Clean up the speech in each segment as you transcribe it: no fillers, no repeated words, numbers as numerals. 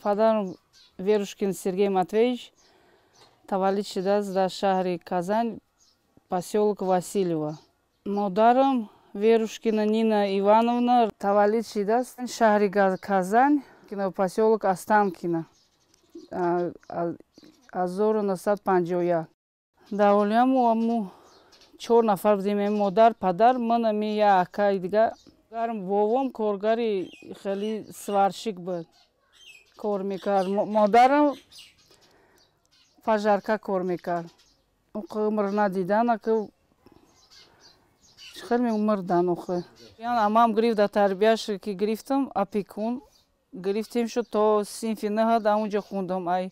Падарам Верушкин Сергей Матвеевич таваллуд шудааст дар шаҳри Казань, посёлок Васильево. Модарам Верушкина Нина Ивановна таваллуд шудааст шаҳри Казань, посёлок Останкино, 1951. Дар оиламо 4 нафар будем: модар, падар, ман, ами як акаи дига. Бобом коргари хеле сварщик буд, кор мекард. Модарам пожарка кор мекард. Умр надидан, ака хеле мурдан охе. Амам гирифт дар тарбияш ки гирифтам, опекун гирифтем шуд то синфи 9 дар онҷо хундам. Ай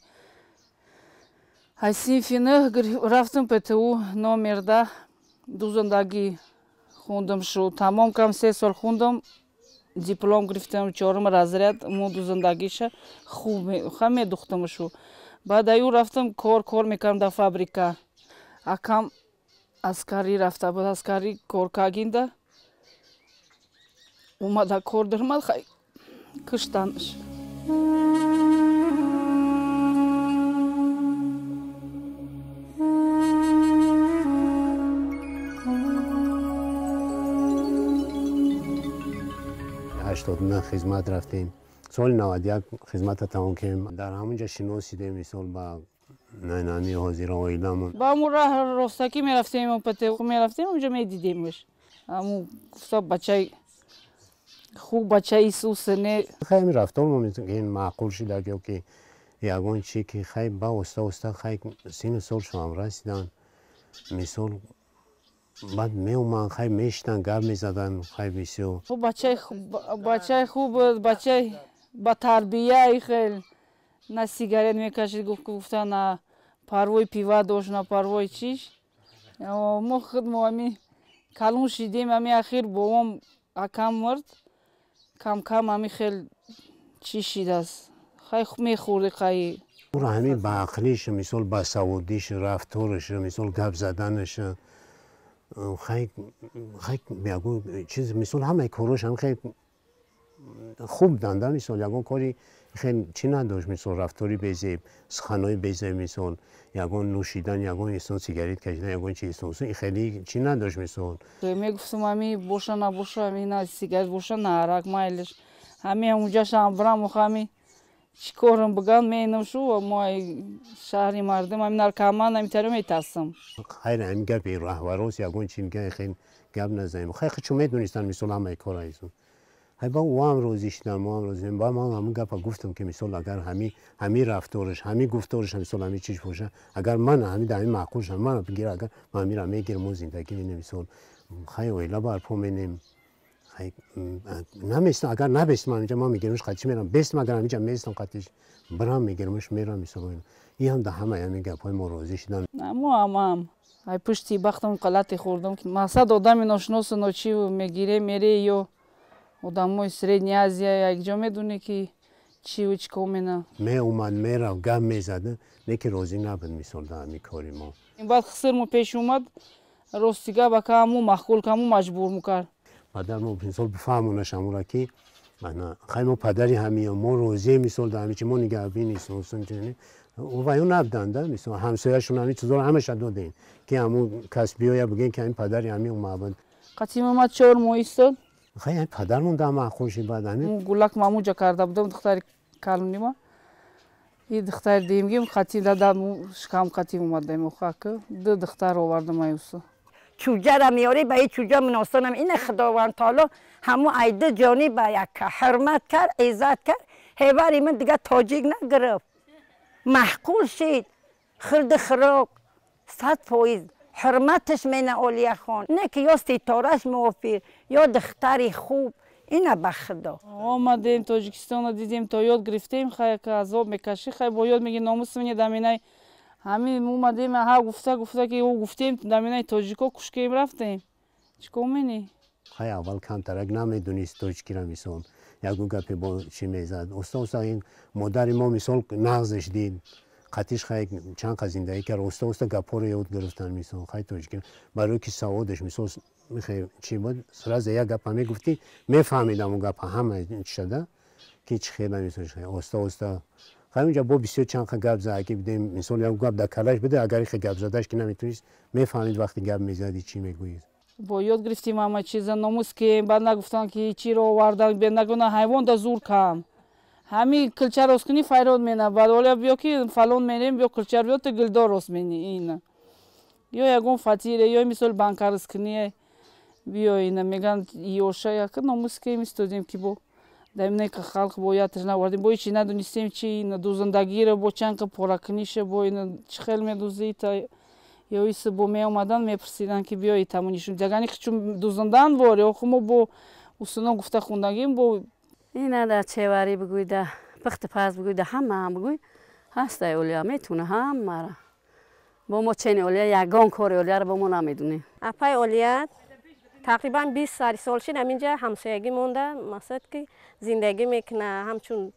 синфи 9 рафтам ПТУ номер 10, дузандагӣ хундам шуд. Тамом кардам, 3 сол хундам, диплом гирифтам, 4 разряд, мо дузандагиша хуб медухтам шу. Баъд аю рафтам кор мекардам дар фабрика. Акам аскарӣ рафта буд, аскарӣ кор кагинда омада кор даромад, хай киштанаш. Хизмат рафтем. Соли 91 хизматро тамом кардем. Дар ҳамонҷо шиносидем мисол ба нами ҳозира оиламон. Ба ҳамун раҳ ростакӣ мерафтем, ПТУ мерафтем, онҷо медидемш. Ҳамун гуфта бачаи хуб, бачаи Исус не. Хай рафтормон ин маъқул шуда ё ки ягон чи ки хай ба оста оста хай сину сол шуам расидан. Мисол баъд меоманд, хай мешитанд, гап мезаданд, хай бисёр. Бачаи хуб, бачаи ба тарбияи хел, на сигарет мекашид, гуфта на парвои пива дошт, на парвои чиш. Мо худ мо ами калон шидем, ами ахир бобом акам мурд, кам-кам ами хел чӣ шидааст. Хай мехӯрди хай. Ӯро ҳамин ба ақлиш, мисол ба саводиш, рафтораш, мисол гап заданаш, хай хай ягон чиз, мисол ҳамаи корош ҳам хел хуб буданд. Мисол ягон кори хел чӣ надошт, мисол рафтори безеб, суханҳои безеб, мисол ягон нӯшидан, ягон инсон сигарет кашидан, ягон чи инсон хеле чӣ надошт. Мисол мегуфтам ами боша набоша, ами на сигарет боша, на арак, майлиш ҳами ҳамунҷашам бирам, охо ами чӣ корам биган менам шу мо шаҳри мардум ами наркоман ами таро метарсам. Хайр ҳамин гапи раҳварос ягон чи мегӯянд, хел гап назанем. Хай чун медонистанд мисол ҳамаи кора инсон. Хай ба ӯ ҳам розӣ шудам, мо ҳам розӣ шудем. Ба ман ҳамин гапа гуфтам ки мисол агар ҳамин рафтораш, ҳамин гуфтораш, мисол ҳамин чиз боша, агар ман ҳамин дар ҳамин маъқул шавам, ман бигир, агар ман ҳаминро мегирам, мо зиндагӣ менем, мисол хай оила барпо менем. Хай наместам, агар набестам ҳаминҷа ман мегирамш қатиш мерам, бестам агар ҳаминҷа местам қатиш бирам мегирамш мерам мисол. Ин ҳам дар ҳамаи ҳамин гапҳои мо розӣ шуданд. Мо ҳамаам ай пушти бахтам қалате хӯрдам, ки мақсад одами ношиносу ночиву мегире мере ё одамои Средняя Азия якҷо медонӣ ки чиву чӣ кор мена. Меомад, мерафт, гап мезад, не ки розӣ набуд мисол дар ҳамин кори мо. Баъд хисирмо пеш омад, рости гап ака ҳамун маъқул ка ҳамун маҷбур мекард. Падар мо мисол бифаҳмонаш ҳамонро ки хай мо падари ҳамиём, мо розием мисол дар ҳамин чи мо нигаҳбин нестем. Ва ё набуданд, мисол ҳамсояшон ҳамин чизоро ҳамаша додем ки ҳамун кас биёя бигӯем ки ҳамин падари ҳамин омад. Қатим омад 4 моҳ истод. Хай ҳамин падармон дар маъқул шуд. Баъд ҳамин гулак мамуҷа карда будам, духтари калонима. И духтари дуюмгим қатим дада шикам қатим омадем охак. Ду духтар овардам аюсу. чӯҷара меёрӣ, ба ин чӯҷа муносонам. Ина Худованд таоло ҳамун айду ҷонӣ ба якка ҳурмат кард, иззат кард. Ҳевари ман дига тоҷик нагирифт, маҳқул шид, хирди хирок 100% ҳурматаш мена Олияхон. Не ки ё ситораш мувофиқ, ё духтари хуб, ина ба Худо. Омадем Тоҷикистонро дидем, то ёд гирифтем, хай ка азоб мекашӣ, хай бо ёд меги номус мине даминаи ҳамин омадем, ҳа гуфта гуфта ки ӯ гуфтем даминаи тоҷико кушкем рафтем. Чӣ кор менӣ? Хай аввал камтарак намедонист тоҷикиро мисол, ягон гапе бо чӣ мезад. Оста оста ин модари мо мисол нағзаш дид, қатиш хай чанд қа зиндагӣ кард, оста оста гапҳоро ёд гирифтан мисол хай тоҷикиро. Барои ки саводаш мисол чӣ буд, сразу як гапа мегуфтӣ, мефаҳмидам он гапа ҳама чишада. Ки чӣ хела мисол оста оста ҳаминҷа бо бисёр чанд ха гап зад, ки бидем мисол як гап дар калаш биде, агар ихе гап задаш ки наметунист, мефаҳмид вақти гап мезади чӣ мегӯӣ. Бо ёд гирифтим ҳама чиза, номус ки баъд нагуфтанд ки чиро овардан, нагуна ҳайвон да зур кам. Ҳами килча рост кунӣ файрод мена, баъд оля биё ки фалон мерем, биё килча биё ту гилдор рост мени ина. Ё ягон фатире, ё мисол банка рост кунӣ, биё ина меган ёша як номус ки мистодем ки бо дар ка халқ бояд навардем, бо ҳечи надонистем чи ина дузандагиро бо чанд ка поракуниша бо ина чӣ хел медузӣ та ё иса бо меомадан мепурсиданд ки биё итаму нишон ягани чун дузандан вор ё хумо бо усуно гуфта хундагим бо ина да чеварӣ бигӯй, да пухту паз бигӯй, да ҳама бигӯй ҳастай Олия метуна ҳамара. Бо мо чени Олия ягон кори Олияро бо мо намедунем. Апай Олия тақрибан 20 сол шид ҳаминҷа ҳамсоягӣ монда, мақсад ки зиндагӣ мекуна, ҳамчун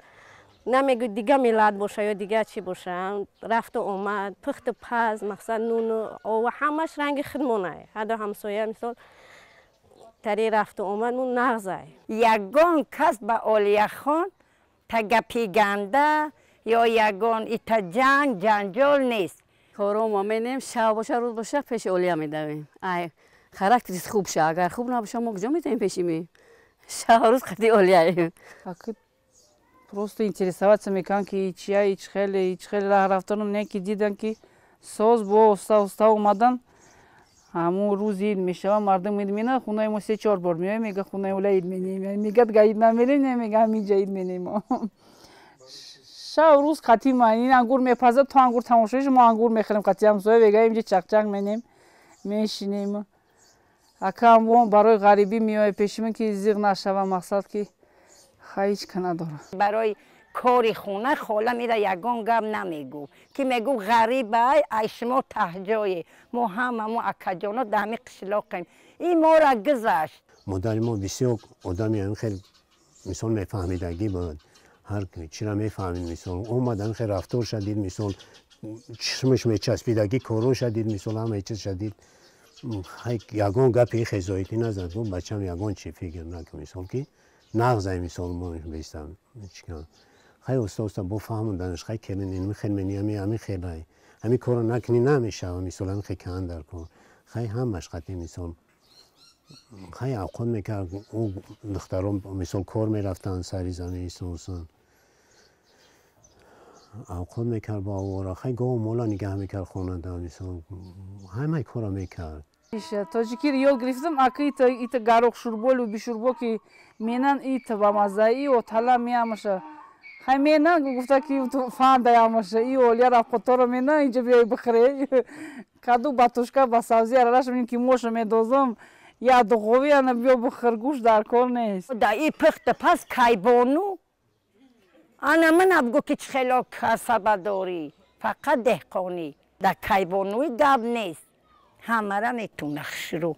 намегӯй дига миллат боша ё дига чӣ боша, рафту омад, пухту паз, мақсад нуну ова ҳамаш ранги худмонай. Ҳадо ҳамсоя мисол тари рафту омад мо нағзай. Ягон кас ба Олияхон та гапи ганда ё ягон ита ҷанг ҷанҷол нест. Коро мо менем, шаб боша рӯз боша пеши Олия медавем. Ай характерис хуб ша, агар хуб набоша мо куҷо метавонем пеши ми? Шаб рӯз қади Олияем. Просто интересоваться мекунанд ки чия, ич хеле, ич хеле раҳ рафтанам, не ки дидан ки соз бо оста оста омадан. Ҳамун рӯз ид мешава, мардум ид мена, хонаи мо 3-4 бор меояд, мега хонаи Оля ид менем. Мегад га ид намерем, не мега ҳаминҷа ид менем. Шаб рӯз қатъи ма ин ангур мепазад, то ангур тамошоиш мо ангур мехӯрем қатъи ҳамсоя, мега инҷа чақчақ менем, мешинем. Акам барои ғарибӣ меояд пеши ман ки зиғ нашава, мақсад ки ҳеҷ ка надорам. Барои кори хона хола мира ягон гап намегӯ, ки мегӯ ғарибай, ай шумо таҳҷое, мо ҳама мо акаҷоно дар ҳамин қишлоқем. Ин мора гузашт. Модари мо бисёр одами ҳамин хел мисол мефаҳмидагӣ буд, ҳар чиро мефаҳмид. Мисол омад ҳамин хел рафторша дид, мисол чишмаш мечаспидагӣ, короша дид, мисол ҳамаи чизша дид. Ягон гапи хезоитӣ назад, гуфт бачам ягон чи фикр накун, мисол ки нағзай, мисол мо бестам чикан. Хай оста оста бо фаҳмонданаш, хай келин ин хел мени ами ами хелай, ами корро накунӣ намешава, мисол ами хел кан дар кор. Хай ҳамаш қатъи мисол хай авқот мекард, ӯ духтарон мисол кор мерафтанд сари замин исонсан, авқот мекард бо авора, хай гоҳу мола нигаҳ мекард хонада, мисол ҳамаи корро мекард. Тоҷикиро ёд гирифтам, ака ита гароқ шурбо, луби шурбо ки менан ита ба маззаи отала меамаша. Хай менан гуфта ки фандаямаша, и Олия рафқоторо мена инҷа биёй бихӯре. Каду батушка ба сабзи аралаш мебинем ки моша медозам, я дуғови ана биё бихӯр, гӯшт дар кор нест. Да и пухта пас кайбону ана мана бигӯ ки чӣ хело касаба дорӣ, фақат деҳқонӣ. Дар кайбонуи гап нест, ҳамара метуна хушрӯ.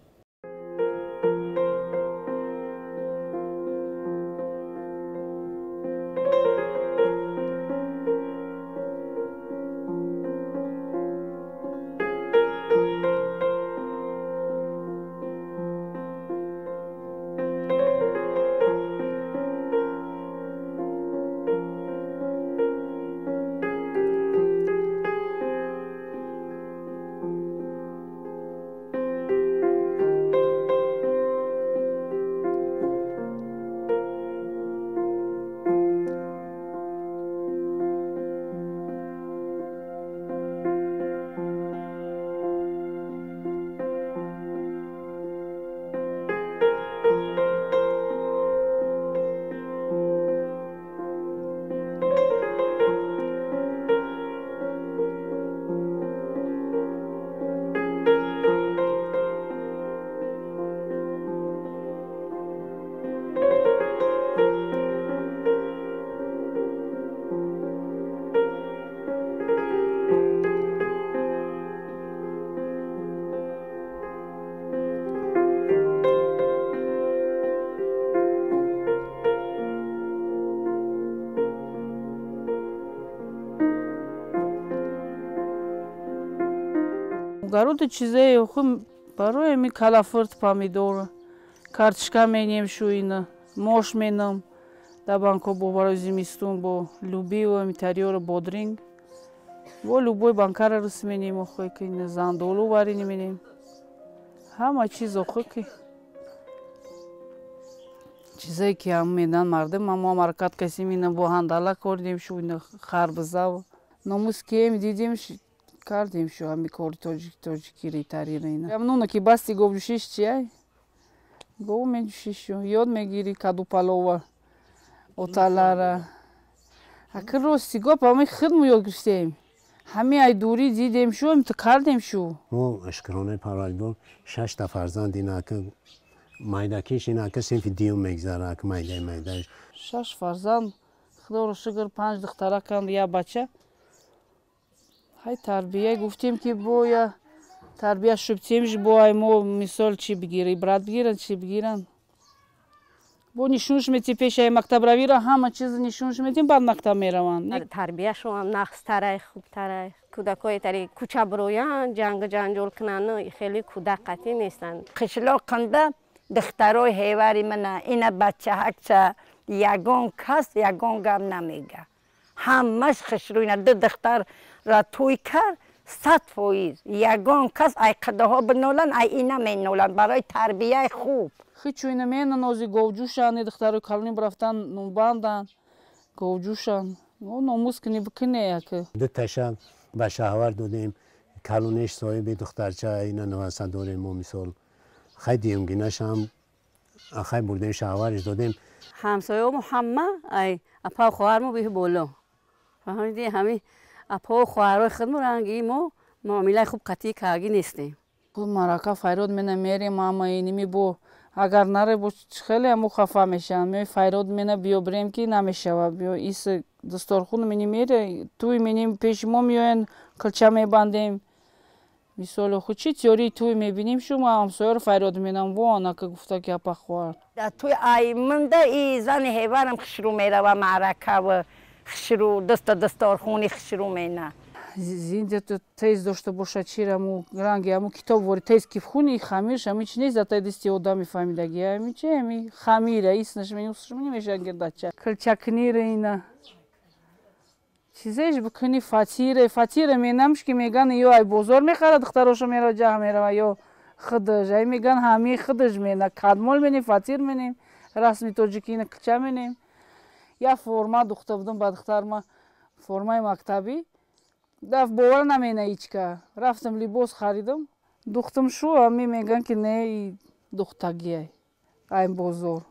Гароти чизае хум барои ми калафурт, помидор, картошка менем шуина, мош менам. Да банко бо барои зимистон бо любио митариёро бодринг. Бо любой банкара рус менем охӯй ки зандолу варини менем. Ҳама чиз охӯй ки чизае ки ҳам медан мардум, мо ҳам ҳаракат касим ина бо ҳандала кордем шу ина харбиза. Номус кием дидем кардем шу ҳами кори тоҷики ретарира ина. Ҳамнуна ки басти говҷӯшиш чиай? Гов меҷӯшиш шу, ёд мегирӣ каду палова, оталара. Акр рости гоп ҳами хидму ёд гирифтем. Ҳами ай дурӣ дидем шу, кардем шу. Мо шукронаи Парвардигор шашта фарзанд ина ки майдакиш ина ки синфи дуюм мегзара, ки майдаи майдааш. Шаш фарзанд, худоро шукр, панҷ духтараканд, як бача. Ҳай тарбия гуфтем ки боя тарбия шубтемш бо ай мо мисол чӣ бигирӣ, ибрат бигиранд, чӣ бигиранд. Бо нишунш метим пеш ай мактабравиро ҳама чиз нишунш метим, баъд мактаб мераванд. Тарбияшон нақстарай, хубтарай. Кӯдакҳои тари кӯча бироянд, ҷангу ҷанҷол кунанд, хеле кӯдак қатъӣ нестанд. Қишлоқ қанда духтарои ҳевари мана ина бачаҳакча ягон кас ягон гап намега. Ҳамаш хушрӯйна ду духтарра тӯй кард, 100% ягон кас ай қадаҳо биноланд, ай ина меноланд барои тарбияи хуб. Хичу ина менанози говҷӯшанд, духтарои калонӣ рафтан нумбанданд, говҷӯшанд. Номус кунӣ бикунӣ яке. Ду таша ба шаҳвар додем, калониш соҳиби духтарча ина наваса дорем мо мисол. Хай дуюмгинашам хай бурдем шаҳвариш додем. Ҳамсоямо ҳама ай апа хоҳармо биҳ боло. Фаҳмидӣ ҳами апа хоҳарои худмо ранги мо муомилаи хуб қатъӣ каргӣ нестем. Марака файрод мена мерем ҳама иними бо агар наре бо хеле ҳамо хафа мешаванд. Меои файрод мена биё бирем ки намешава. Биё ис дасторхун мени мере, туй менем пеши мо меоянд, килча мебандем. Мисол ху чи теории туй мебинем шу ма ҳамсояро файрод менам во анака гуфта ки апа хоҳар. Да туй аймында и зани ҳеварам хушрӯ мерава маъракава хушрӯ даста дасторхуни хушрӯ мена. Зинда тез дошта бошад чира му ранги аму китоб вори тез ки хуни хамирш ами чи нест зата дасти одами фаҳмидаги ами чи ами хамира иснаш мени усш мени мешан гирдача. Килчакнира ина. Чизеш бикунӣ фатире, фатире менамш ки меган ё ай бозор мехарад духтарошо мерава ҷаҳ мерава ё худаш ай меган ҳами худаш мена кадмол менем фатир менем расми тоҷикӣ ина килча менем. Я форма духта будам ба духтарма формаи мактабӣ даф бовар намена ичка. Рафтам либос харидам, духтам шу ами меган ки не духтагиай ай бозор.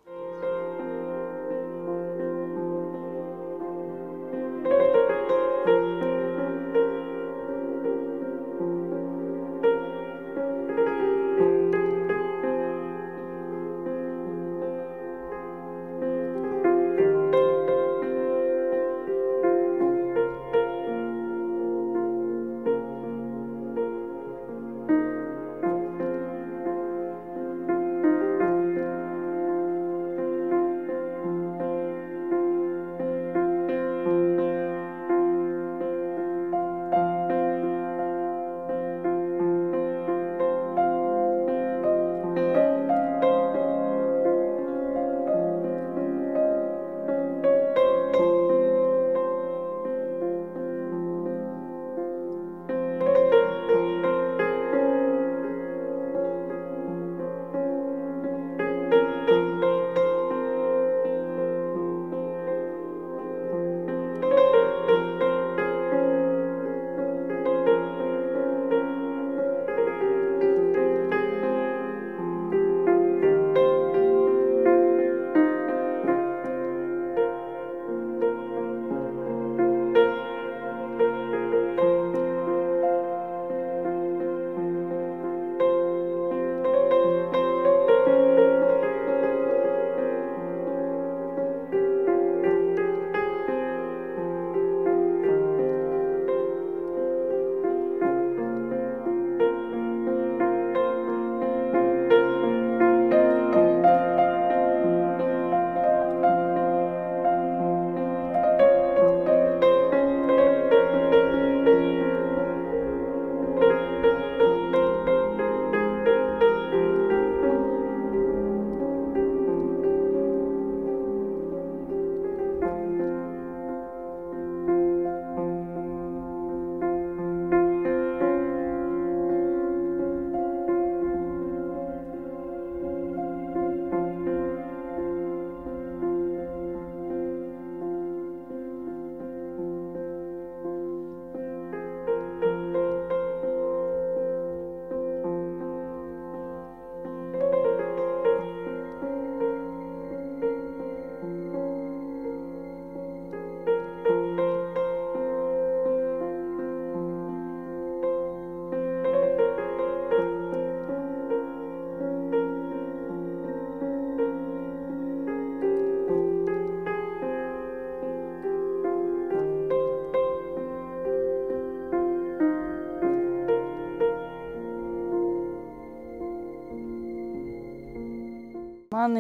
Ман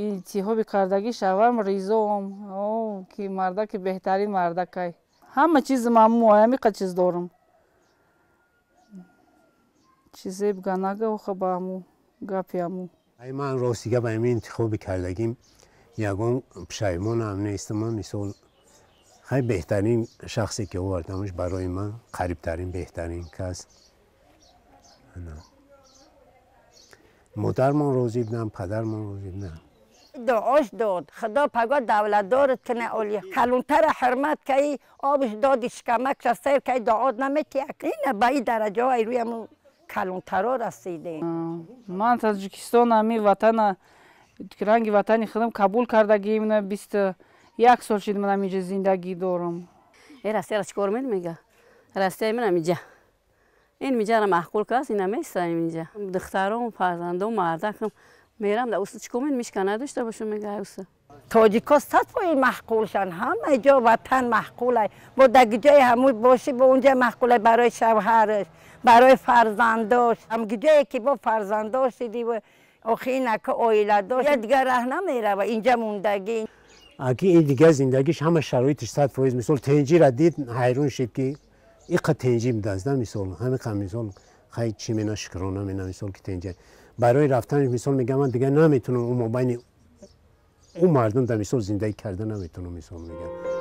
интихоби кардагӣ шавҳарам ризоам, ки мардаки беҳтарин мардакай. Ҳама чизам ҳаму ҳамиқа чиз дорам. Чизе бга нага оха ба ҳаму гапи ҳаму. Ай ман рости гап ҳамин интихоби кардагим ягон пушаймонам нестам. Ман мисол хай беҳтарин шахсе ки овардамаш барои ман қарибтарин беҳтарин кас. Модармон розӣ будам, падармон розӣ будам. Дуош дод, худо пагоҳ давлатдорат кунад, олия калонтара ҳурмат каи, обш доди, шикамакша сер каи, дуот наметиҳад. Ина ба ин дараҷаҳо ай рӯи ҳамун калонтаро расидем. Ман Тоҷикистон ҳамин ватана ранги ватани худам қабул кардагим, 21 сол шуд ман ҳаминҷа зиндагӣ дорам. Э Россияра чӣ кор мегӯ? Россия ман ҳаминҷа. Ин миҷара маъқул кас, ина места инҷа. Духтаром, фарзандом, мардакам мерам да уста чӣ кор мишка надошта бошам мега уста. Тоҷико 100% маъқулшан, ҳама ҷо ватан маъқулай. Бо дар ҷои ҳамуй бошӣ, бо онҷа маъқулай барои шавҳараш, барои фарзандош. Ҳам ҷое ки бо фарзандош дидӣ, охи инака оила дошт, дигар раҳ намерава, инҷа мондагӣ. Аки ин дигар зиндагиш ҳама шароитиш 100%. Мисол тенҷира дид, ҳайрон шид ки иқа тенҷи будааст, мисол ҳамиқа мисол хай чӣ мена шукрона мена мисол ки тенҷа. Барои рафтанаш мисол мегӯям ман дигар наметунам ӯ мобайни ӯ мардум дар мисол зиндагӣ карда наметунам мисол мегӯям.